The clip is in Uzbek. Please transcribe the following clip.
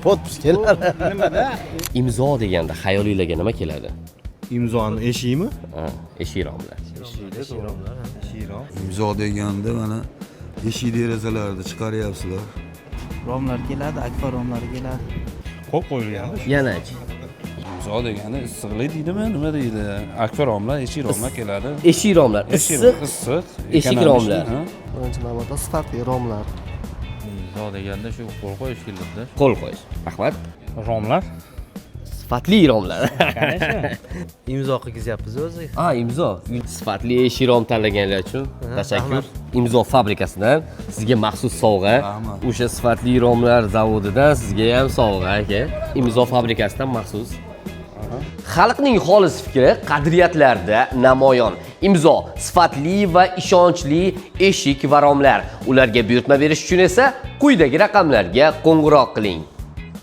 Подпись keladi. Nimada? Imzo deganda xayolinglarga nima keladi? Imzoni eshikmi? Ha, eshik romlar. Imzo deganda mana eshik derazalarni chiqaryapsizlar. Romlar keladi, akfa romlari keladi. Qo'l qo'yilgan. Yanachi? Imzo deganda issiqlik deydimi, nima deydi? Akfa romlar, eshik romlar keladi. Eshik romlar. Eshik Issiq issiq eshik ekonomik, romlar. ha. Birinchi navbatda sifatli romlar. Imzo deganda shu qo'l qo'yish keladida. Qo'l qo'yish. Rahmat. Romlar. Sifatli romlar. Imzo qilgizyapmiz o'zi. Ha, imzo. Sifatli eshik rom tanlaganlar uchun tashakkur. Imzo fabrikasidan sizga maxsus sovg'a. Rahmat. O'sha sifatli romlar zavodidan sizga ham sovg'a, aka. Imzo fabrikasidan maxsus. Xalqning xolis fikri qadriyatlarda namoyon. Imzo sifatli va ishonchli eshik va romlar. Ularga buyurtma berish uchun esa quyidagi raqamlarga qo'ng'iroq qiling.